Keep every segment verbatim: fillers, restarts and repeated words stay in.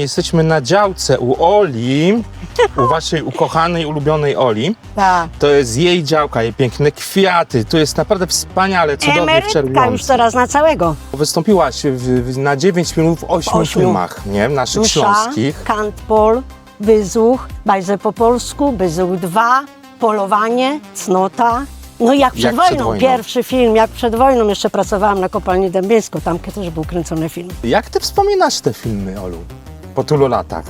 Jesteśmy na działce u Oli, u waszej ukochanej, ulubionej Oli. Tak. To jest jej działka, jej piękne kwiaty. Tu jest naprawdę wspaniale, cudownie w Emerytka czerwieni. Już teraz na całego. Wystąpiłaś w, w, na dziewięć filmów w ośmiu Ośmiu. filmach, nie? W naszych Dusza, śląskich. Kantpol, Wyzuch, Bajze po polsku, Wyzuch dwa, Polowanie, Cnota. No i jak przed Jak wojną, przed wojną. Pierwszy film, jak przed wojną jeszcze pracowałam na kopalni Dębińsko, tam też był kręcony film. Jak ty wspominasz te filmy, Olu? Po tylu latach.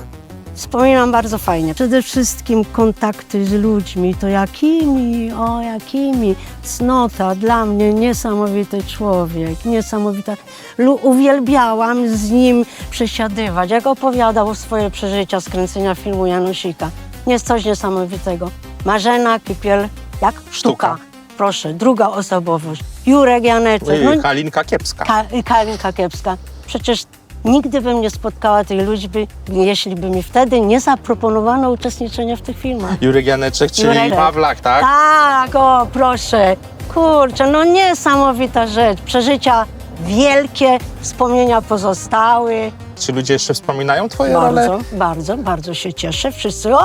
Wspominam bardzo fajnie. Przede wszystkim kontakty z ludźmi, to jakimi, o jakimi. Cnota, dla mnie niesamowity człowiek, niesamowita. Lu- Uwielbiałam z nim przesiadywać, jak opowiadał swoje przeżycia z kręcenia filmu Janusika. Jest coś niesamowitego. Marzena Kipiel, jak? Sztuka. Sztuka. Proszę, druga osobowość. Jurek Janeczek. No, Kalinka Kiepska. Ka- Kalinka Kiepska. Przecież nigdy bym nie spotkała tej liczby, jeśli by mi wtedy nie zaproponowano uczestniczenia w tych filmach. Jurek Janeczek, czyli Jurek. Pawlak, tak? Tak, o proszę. Kurczę, no niesamowita rzecz. Przeżycia wielkie, wspomnienia pozostałe. Czy ludzie jeszcze wspominają twoje role? Bardzo, bardzo, bardzo się cieszę. Wszyscy, o,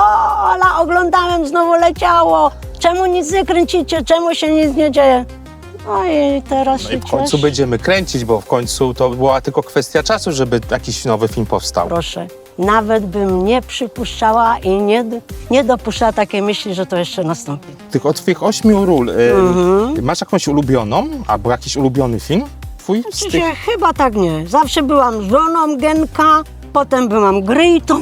Ola, oglądałem, znowu leciało. Czemu nic nie kręcicie? Czemu się nic nie dzieje? No i teraz No się i w końcu cieszę. Będziemy kręcić, bo w końcu to była tylko kwestia czasu, żeby jakiś nowy film powstał. Proszę. Nawet bym nie przypuszczała i nie, nie dopuszczała takiej myśli, że to jeszcze nastąpi. Tych od twoich ośmiu ról, y, Mhm. masz jakąś ulubioną, albo jakiś ulubiony film twój? Z tych... Znaczy, chyba tak nie. Zawsze byłam żoną Genka, potem byłam gryjtą.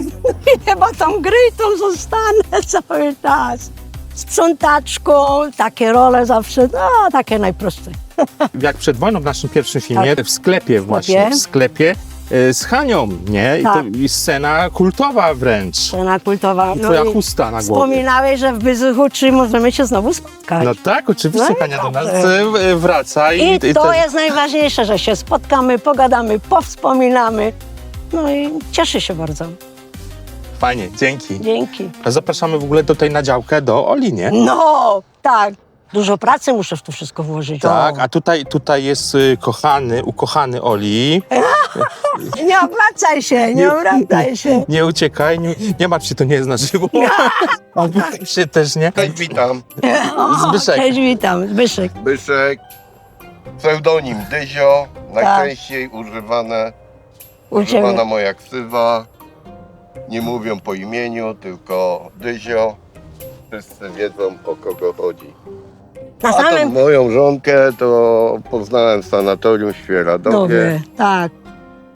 I chyba tą gryjtą zostanę cały czas. Sprzątaczką, takie role zawsze, no, takie najprostsze. Jak przed wojną w naszym pierwszym filmie, Tak. w sklepie właśnie, sklepie. W sklepie y, z Hanią, nie? I, Tak. to, I scena kultowa wręcz. Scena kultowa. I twoja i chusta na głowie. Wspominałeś, że w Wyzuchu trzy możemy się znowu spotkać. No tak, oczywiście, No i Hania do dobrze. nas y, y, wraca. I, to jest najważniejsze, że się spotkamy, pogadamy, powspominamy. No i cieszę się bardzo. Fajnie, dzięki. Dzięki. A zapraszamy w ogóle tutaj na działkę do Oli, nie? No, tak. Dużo pracy muszę w to wszystko włożyć. Tak, O. A tutaj, tutaj jest y, kochany, ukochany Oli. Nie obracaj się, nie, Nie- obracaj się. Nie uciekaj, nie, nie martw się, to nie jest na żywo. A się też nie. Cześć, witam. O, Zbyszek. Cześć, witam. Zbyszek. Zbyszek, pseudonim Dyzio, najczęściej używane, U używana ciebie. Moja ksywa. Nie mówią po imieniu, tylko Dyzio. Wszyscy wiedzą, o kogo chodzi. Na A tą samym... moją żonkę to poznałem w sanatorium w Świeradowie. Dobry, tak.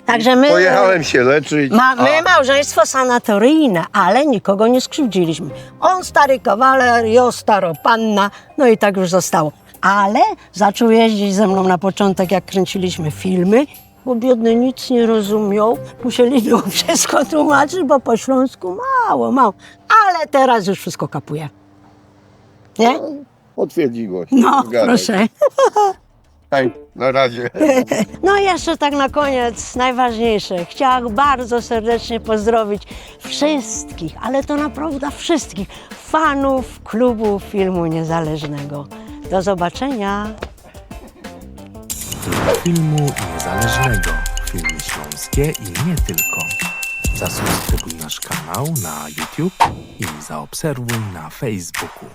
Także my... Pojechałem się leczyć. Ma, my a- małżeństwo sanatoryjne, ale nikogo nie skrzywdziliśmy. On stary kawaler, ja staro panna, no i tak już zostało. Ale zaczął jeździć ze mną na początek, jak kręciliśmy filmy, bo biedny nic nie rozumiał. Musieliśmy mu wszystko tłumaczyć, bo po śląsku mało, mało. Ale teraz już wszystko kapuje. Nie? Potwierdziło się. No, Zgadza proszę. Się. Na razie. No i jeszcze tak na koniec, najważniejsze. Chciałam bardzo serdecznie pozdrowić wszystkich, ale to naprawdę wszystkich fanów klubu filmu niezależnego. Do zobaczenia. Filmu niezależnego. Filmy śląskie i nie tylko. Zasubskrybuj nasz kanał na YouTube i zaobserwuj na Facebooku.